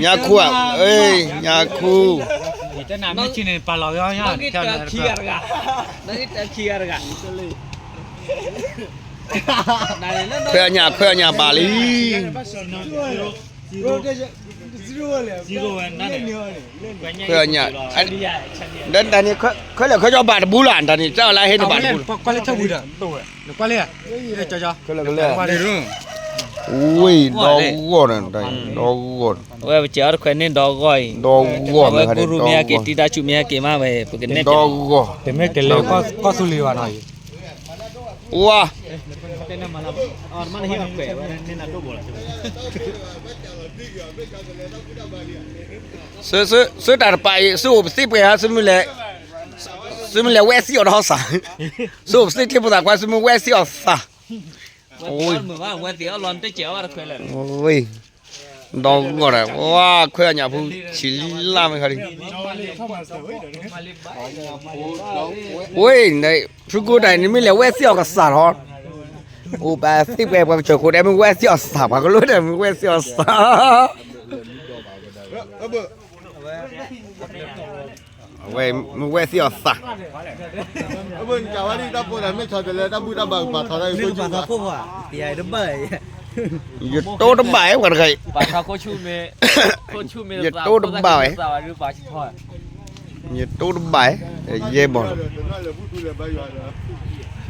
ညါခူဧါ, ညါခူ, တနၤမ့ၢ်ဆံးန့ၣ် ပာ်လီၤဝဲအီၤညါ, ခွဲးအညၣ် ခွဲးအညၣ်ဘၣ်လံ, ခွဲးအညၣ်, တၢ်န့ၣ် ခွဲးလၢာ်ခွဲးကၠီဘၣ်တဘူလၢ်, တၢ်န့ၣ် တၢ်အီၤလၢဟဲန့ၣ်ဘၣ်တဘူလၢ်, ကွၢ်လၢထၢၣ်ဝံၤဒီး, နကွၢ်လၢ ဝ့ၢ် ဒီဂီၢ်န့ၣ်, ဒီဂီၢ်, အဝဲပစဲးအီၤတခွဲးန့ၣ်ဒီဂီၢ်အံၤ, ဒီဂီၢ်, အဝဲကူရူမ့ၢ်ဟဲက့ၤ တံတၢ်ဆူၣ်မ့ၢ်ဟဲက့ၤမးဝဲ ပကနဲၣ်, ဒီဂီၢ်, တမ့ၢ်ကလဲၤကီၢ်သူလ့ၤဘၣ်နီၤ, ဝါ, သုတၢ်တပာ်အံၤ သုအိၣ်ပသ့ပှဲၤဧါ, သုမ့ၢ်လဲၤဝဲစံၣ်အီၤဒီးဟီၣ်သး, သုအိၣ်ပသ့ထံဖိသၣ်ခွါ သုမ့ၢ်ဝဲစံၣ်အီၤသး, ဝ့ၢ် ဒီဂီၢ်ဒီး ဝါ ခွဲးအညၣ်ဖိ ဆံးလၢ်မ့ၢ်ခါဒံး, ဝ့ၢ် ဖုကိတၢ် နမ့ၢ်လဲၤဝဲစံၣ်အီၤကစၢ်ထီၣ်, အိၣ်ပသ့ပှဲၤ ပှၤကစၢၢ်ခိၣ်ဒဲး မ့ၢ်ဝဲစံၣ်အီၤသး ပှၤကလိဒဲး မ့ၢ်ဝဲစံၣ်အီၤသး အဝဲမ့ၢ်ဝဲစံၣ်အီၤသး, မ့ၢ်ကပာ်သးခိၣ်, ယတိတဘၣ်ဝဲတဂၤအံၤ, ယတိတဘၣ်ဝဲ, ယတိတဘၣ်ဝဲ, ယဲဘီၣ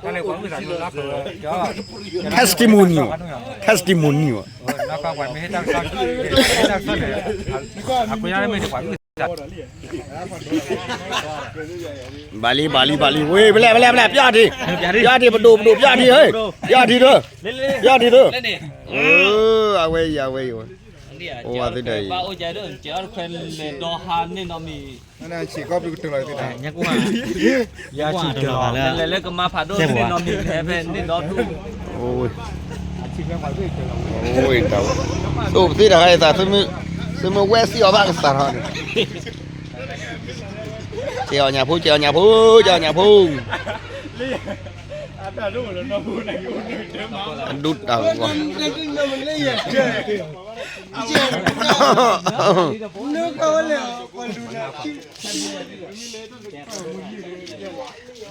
်လီၤ, လၢ testimony, testimony, ဘၣ်လံ ဘၣ်လံ ဘၣ်လံ ဝ့ၢ် ပလဲၣ် ပလဲၣ် ပလဲၣ် ပျီၢ်ထံး, ပျီၢ်ထံး ပဒိၣ် ပဒိၣ် ပျီၢ်ထံး ဟဲ, ပျီၢ်ထံးဒီး, ပျီၢ်ထံးဒီး, အဝဲအံၤ အဝဲအံၤ, အိၣ်ဝဲသ့ၣ်ဒီးအံၤ အိၣ်ဝဲတၢ်ဝဲ, သုပသ့တၢ်ခါအသး, သုမ့ၢ်ဝဲစံၣ်အီၤဘၣ်ကစၢ်ထီၣ်န့ၣ်, ကဲအီၣ်ညၣ်ဖိ ကဲအီၣ်ညၣ်ဖိ ကဲအီၣ်ညၣ်ဖိ, အဒိတၢ်ဂီၢ်,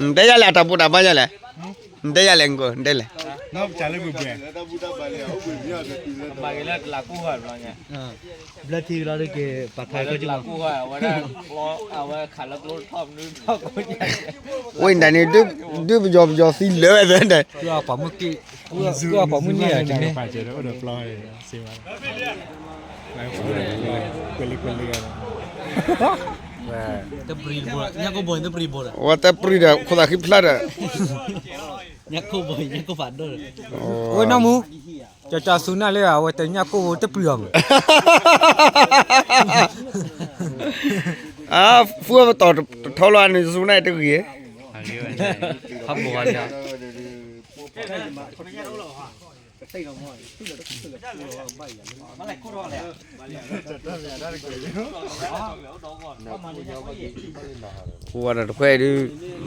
နတဲယၤလဲၣ် အတၢ်ဘူၣ်တၢ်ဘါယၤလဲၣ်, နတဲယၤလဲၣ် နက, နတဲလဲၣ်, ဘျၢထံလီၤတက့ၢ် ပာ်ထီၣ်လၢကၠိ, ဝဲဒၣ်န့ၣ် ဒုးပယီၤပယီၤသံလၢာ်ဝဲသ့ၣ်, ပှၤမုၢ်က့ၣ်, ပှၤမုၢ်န့ၢ်ဧါ, တပျံၤတဘိ, ညၣ်ကိၢ်ဘိန့ၣ်တပျံၤတဘိဒီး, ဝဲတပျံၤဒီး ခိၣ်သးဃံဖျါဒီး, ညၣ်ကိၢ်ဘိ ညၣ်ကိၢ်ဖးဒိၣ်ဒီး, ဝဲနီၢ်မူ, ကၠီကၠီသူနၢ်လၢအဝဲတညၣ်ကိၢ်ဘိတပျံၤအီၤမး, အဖုအပတီၢ်တထီလီၤန့ၣ် သူနၢ်တဂ့ၤ, ပှၤတခွဲးဒုး,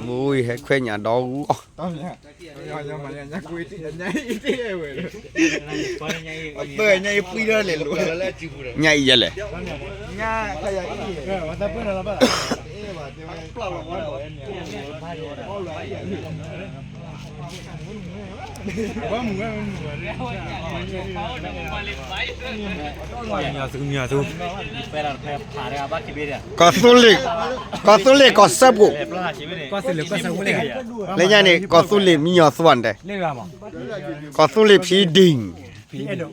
မူအံၤဟဲခွဲးညၣ်ဒီဂီၢ်, ညၣ်အံၤယဲလဲၣ်, ကီၢ်သူလ့ၤ, ကီၢ်သူလ့ၤကီၢ်စၢဖှိၣ်, လၢညါန့ၣ် ကီၢ်သူလ့ၤမံညီၤသွၣ်ဒဲး, ကီၢ်သူ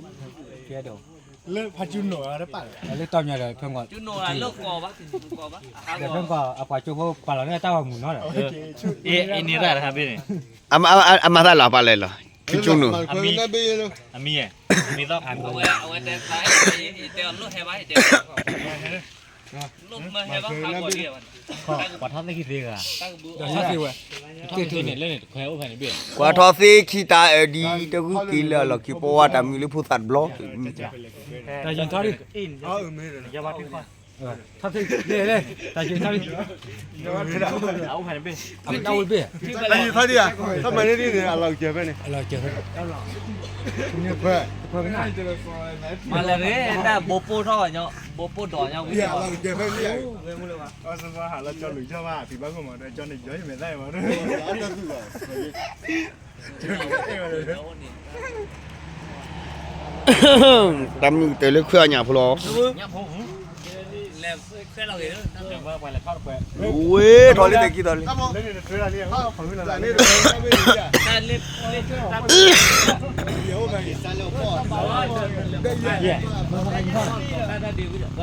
လ့ၤဖံဒ့ၣ်, လၢဖးကၠူနိၣ်, အပှၤကၠိဖိပာ်လီၤန့ၢ်တၢ်ဂီၤမုၢ်နီၤဒီး, အမၤသးလီၤပာ်လဲၣ်လီၤ, ဖံကၠူနိၣ်, အမံၤ, အမံၤ, ပှၤထီၣ်သ့ခံသ့ဂၤ, ကွၢ်ထီၣ်သ့ခံတၢ်အၢၣ်ဒံး တဂုာ်က့ၤလၢအလီၢ်ခံ ပဝါတၢ်မုာ်လၢဖိသၣ်တဘျီ, တၢ်ယံၤထီၣ်ဒံး, ယဘၣ်ထွံၣ်ခွါ ထီၣ်ဖဲလဲၣ်လဲၣ် တၢ်က့ၤထီၣ်ဖဲ အဝဲဖဲန့ၣ်ဘ့ၣ် အဝဲဖဲန့ၣ်ဘ့ၣ် အံၤဖးဒံဧါ တၢ်မၤန့ၢ်ဒ်န့ၣ် အလီၤကစၢၤဖဲန့ၣ် အလီၤကစၢၤဖဲ တခွဲကနၣ် မၤလၢာ်ရ့ တၢ်ဘိပိၢ်ထီၣ်ညီ ဘိပိၢ်ဒိးညီဝံၤ အလီၤကစၢၤဖဲန့ၣ် အီစမဟးလီၤကၠီလူၤကၠီဘၣ် ဖံးဘၣ်ခိၣ်မးဒီး ကၠီန့ၣ်ယီယမဲာ်သၣ်အံၤမး တၢ်မုၢ်ကတၢၢ်လၢခွဲးအညၣ်ဖိလီၤ. ဝ့ၢ်ထီၣ်လၢတကံသီးလံ.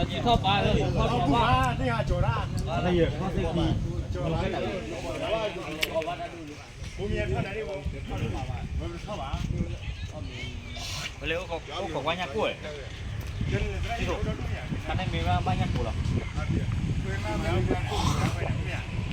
ပလဲၤအိၣ်ခိးကွၢ်ညၣ်ကိၣ်, တၢ်န့ၣ်မ့ၢ်ဝဲဘၣ်ညၣ်ကိၣ်လီၤ.